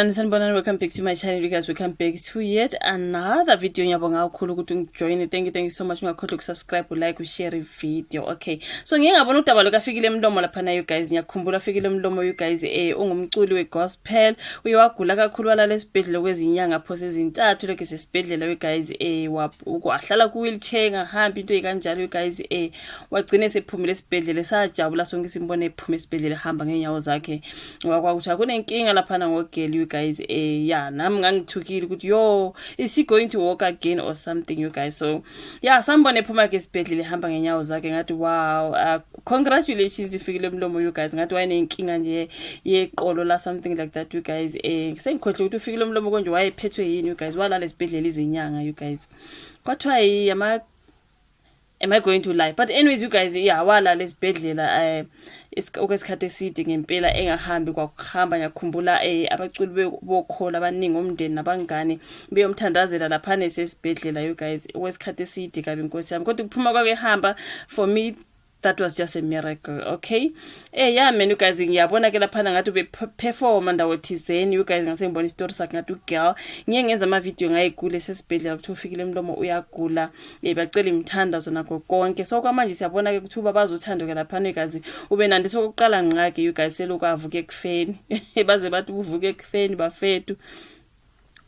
Sanibonani, welcome back to my channel, you guys. Welcome back to yet another video. Ngiyabonga kakhulu ukuthi ungijoin. Thank you, thank you so much. Ungakhohlwa ukusubscribe, like, ushare video. Okay, so ngike ngabona udaba lukaFikile Mlomo laphana, you guys. Ngiyakhumbula Fikile Mlomo, you guys, ungumculi wegospel. Uye wagula kakhulu, walala esibhedlela kwezinyanga phose ezintathu lokho esesibhedlela, you guys. Wahlala ku wheelchair, ngahamba into ekanjalo, you guys. Wagcina sephumile esibhedlela. Sajabula sonke simbone ephuma esibhedlela, ehamba ngenyawo zakhe, ngoba kwakuthi akunenkinga laphana ngogirl, you guys. Yeah, nami ngangithukile ukuthi, yo, is she going to walk again or something, you guys? So yeah, sambone ephuma ke esibhedlela ehamba ngenyawo zakhe. Ngathi, wow, congratulations, Ifikile Mlomo, you guys. Ngathi wayenenkinga nje yeqolo la, something like that, you guys. Sengikhohle ukuthi uFikile Mlomo konje wayephethwe yini, you guys. Walala esibhedlela izinyanga, you guys. Kwathiwa yama, am I going to lie? But anyways, you guys, yeah, walala esibhedlela okwesikhathi eside ngempela, engahambi kwakuhamba. Ngiyakhumbula abaculi bokholo abaningi, umndeni nabangani, beyomthandazela lapha nesesibhedlela, you guys, okwesikhathi eside kabi, inkosi yami. Kodwa ukuphuma kwake ehamba, for me that was just a miracle. Okay, yeah man, you guys, ngiyabona ke laphana ngathi ube performa ndawo thizeni, you guys. Ngase ngibona isitori sakhe, ngathi ugirl, ngiye ngenza ama video ngayigula esesibhedlela, ukuthi uFikile Mlomo uyagula, bacela imithandazo nakho konke. So kwamanje siyabona ke ukuthi uba bazothando ke laphana igazi ube nandi sokuqala ngqa ke, you guys, selokhu avuke ekufeni. Baze bathi uvuke ekufeni, bafethu,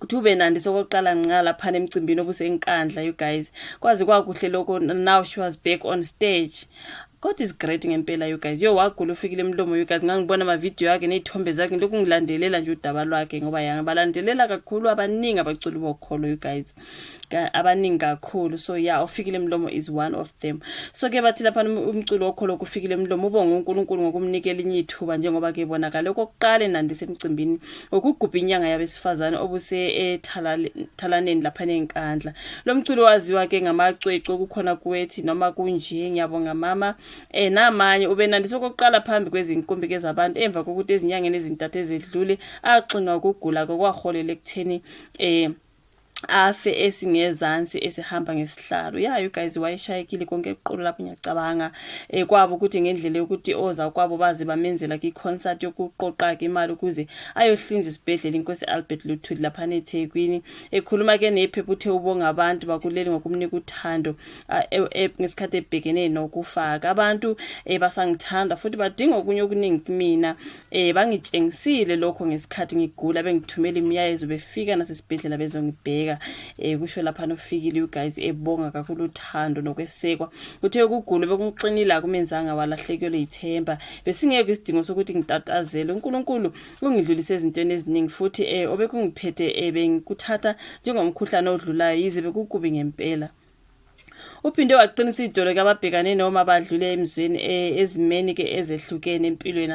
kuthi ube nandi sokuqala ngqa laphana emcimbini obuseNkandla, you guys. Kwazi kwakuhle lokho. Now she was back on stage. God is great ngempela, you guys. Yo, wagula uFikile Mlomo, you guys. Ngangibona ama-video akhe ney'thombe zakhe, lokhu ngilandelela nje udaba lwakhe, ngoba ya, ngibalandelela kakhulu abaningi abaculi bokholo, you guys, abaningi kakhulu. So yeah, uFikile Mlomo is one of them. So ke bathi lapha umculo wokholo kuFikile Mlomo ubonga uNkulunkulu ngokumnika elinye ithuba, njengoba ke bonakala okokuqala enandisa emcimbini wokugubha inyanga yabesifazane obuse ethalaneni lapha neNkandla. Lo mculo waziwa ke ngamacwecwe kukhona kuwethi noma kunje, ngiyabonga mama, namanye. Ubenandisa okokuqala phambi kwezinkumbi ke zabantu emva kokuthi ezinyangeni ezintathu ezedlule axinwa ukugula kokwaholela ekutheni afe esingezansi esihamba ngesihlalo. Yeah, you guys, wayeshayekile konke eqolo lapho. Ngiyacabanga kwabo ukuthi ngendlela yokuthi oza kwabo baze bamenzela ke i-concert yokuqoqa ke imali ukuze ayohlinza isibhedlela Inkosi Albert Luthuli lapha eThekwini. Ekhuluma ke nephepha, uthe ubonga abantu bakuleli ngokumnika uthando ngesikhathi ebhekene nokufaka. Abantu basangithanda futhi badinga okunye okuningi kumina. Bangitshengisile lokho ngesikhathi ngigula, bengithumela imilayezo, befika nasesibhedlela bezongibheka, kusho lapha noFikile, you guys, ebonga kakhulu uthando nokwesekwa. Uthe ukugula bekumxinile akumenzanga walahlekelwe ithemba. Besingekho isidingo sokuthi ngitatazele. UNkulunkulu ungidlulise ezintweni eziningi futhi obekungiphethe bengikuthatha njengomkhuhlane odlulayo, yize bekukubi ngempela. Uphinde waqinisa idolo ke ababhekane noma badlule emzweni ezimeni ke ezehlukene empilweni,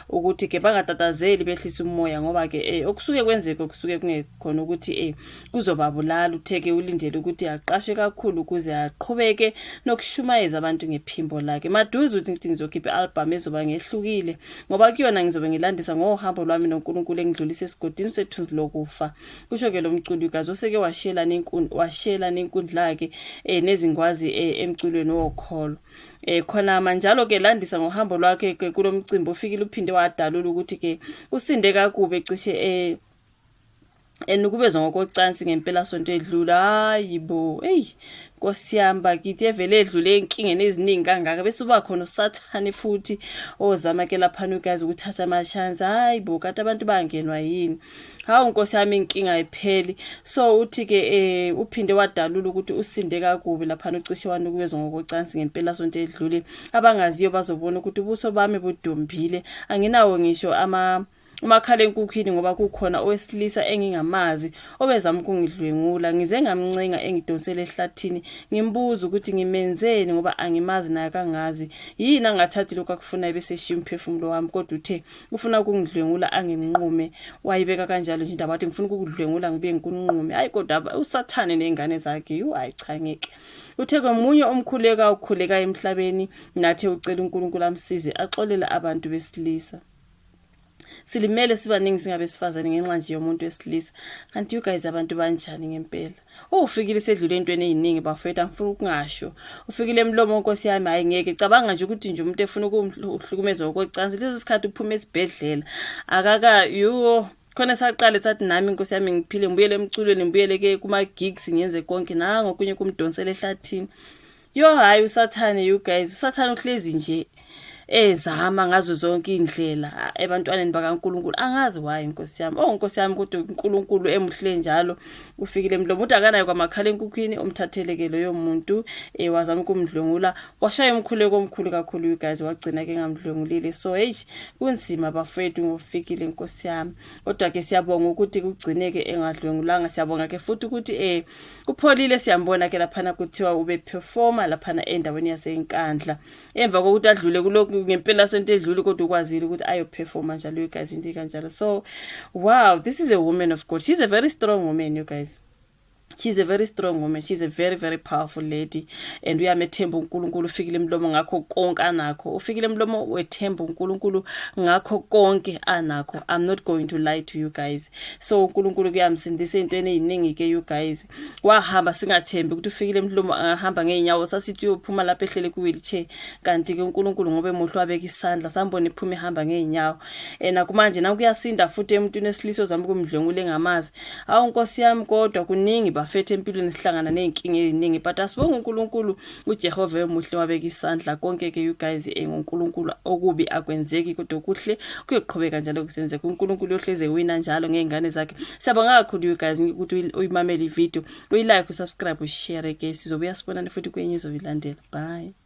ukuthi ke bangatatazeli, behlisa umoya, ngoba ke okusuke kwenzeke kusuke kungekhona ukuthi kuzobabulala. Uthe ke ulindele ukuthi aqashwe kakhulu ukuze aqhubeke nokushumayeza abantu ngephimbo lakhe. Maduze uthi ngithi ngizokhipha i-album ezoba ngehlukile, ngoba kuyona ngizobe ngilandisa ngohambo lwami noNkulunkulu engidlulise esigodini sethunzi lokufa, kusho ke lo mculi kazi oseke washela nenkundla yakhe nezingwazi emculweni wokholo. Khona manjalo ke landisa ngohambo lwakhe ke kulomcimbi, uFikile uphinde wadalula ukuthi ke usinde kakubi ecishe enukubezwa ngokocansi ngempelasonto edlula. Hayi bo, eyi nkosi yami bakithi, evele edlule enkingeni eziningi kangaka, bese uba khona usathane futhi ozama ke laphana ugazi ukuthatha ama-chance. Hayi bo, kanti abantu bangenwa yini? Hawu nkosi yami, inkinga ayipheli. So uthi ke uphinde wadalula ukuthi usinde kakubi laphana, ucishe wanukubezwa ngokocansi ngempelasonto edlule. Abangaziyo bazobona ukuthi ubuso bami budumbile, anginawo ngisho ama umakhalenkukhwini, ngoba kukhona owesilisa engingamazi obezama ukungidlwengula. Ngize ngamncenga engidonsele ehlathini, ngimbuza ukuthi ngimenzeni, ngoba angimazi naye kangazi yini, angathathi lokhu akufunayo bese eshiya umphefumulo wami. Kodwa uthe ufuna ukungidlwengula anginqume. Wayibeka kanjalo nje indaba, wathi ngifuna ukukudlwengula ngibuye ngikunqume. Hayi kodwa usathane ney'ngane zakhe, yu, hayi cha, ngeke. Uthe komunye umkhuleko awukhuleka emhlabeni nathe ucela uNkulunkulu amsize axolele abantu besilisa. Silimele sibaningi singabesifazane ngenxa nje yomuntu wesilisa. Kanti you guys, abantu banjani ngempela? Ufikile sedlule entweni eziningi, bafethu, angifuni ukungasho. Ufikile Emlomo, nkosi yami, hayi ngeke. Cabanga nje ukuthi nje umuntu efuna ukuhlukumeza ngokocansi leso sikhathi uphuma esibhedlela akaka, yo. Khona saqale sathi nami inkosi yami ngiphile ngibuyele emculweni ngibuyele ke kuma gigs ngenze konke nango kunye kumdonsela ehlathini. Yo hayi usathane you guys usathane uhlezi nje ezama ngazo zonke indlela ebantwaneni bakaNkuluNkulu angazi why inkosi yami oh inkosi yami kodwa uNkulunkulu emuhle njalo ufikile mlomo uthi akanayo kwamakhala enkukhwini umthathele ke loyo muntu eh wazama ukumdlwengula washaya umkhuleko omkhulu kakhulu you guys wagcina ke ngamdlwengulile so hey kunzima bafethu ngofikile inkosi yami kodwa ke siyabonga ukuthi kugcineke engadlwengulanga siyabonga ke futhi ukuthi eh Kupholile siyambona ke laphana kuthiwa ube performer laphana endaweni yaseNkandla. Emva kokuthi adlule kulokhu ngempela sonto edlule kodwa ukwazile ukuthi ayo performer njalo you guys into kanjalo. So wow, this is a woman of God. She's a very strong woman you guys. She's a very strong woman. She's a very very powerful lady and uyamethemba uNkulunkulu ufikile emlomo ngakho konke anakho. Ufikile emlomo wethemba uNkulunkulu ngakho konke anakho. I'm not going to lie to you guys. So uNkulunkulu kuyamsindisa ezintweni eziningi ke you guys. Wahamba singathembi ukuthi ufikile emhlomo angahamba ngeenyawo sasithi uyophuma lapha ehlele ku wheelchair kanti ke uNkulunkulu ngoba emuhle wabeka isandla sambona iphuma ihamba ngeenyawo. Ena kumanje nakuyasinda futhi emuntwini esilisa ozama ukumdlwengula engamazi. Awu Nkosi yami kodwa kuningi bafethu empilweni sihlangana nezinkinga eziningi but asibonge uNkulunkulu uJehova emuhle wabeka isandla konke ke you guys enguNkulunkulu okubi akwenzeki kodwa okuhle kuyoqhubeka njalo kusenzeka uNkulunkulu uyohleze wina njalo ngezingane zakhe siyabonga kakhulu you guys ukuthi uyimamele ivideo uyilike usubscribe ushare ke sizobuya sibonane futhi kwenye izoyilandela bye.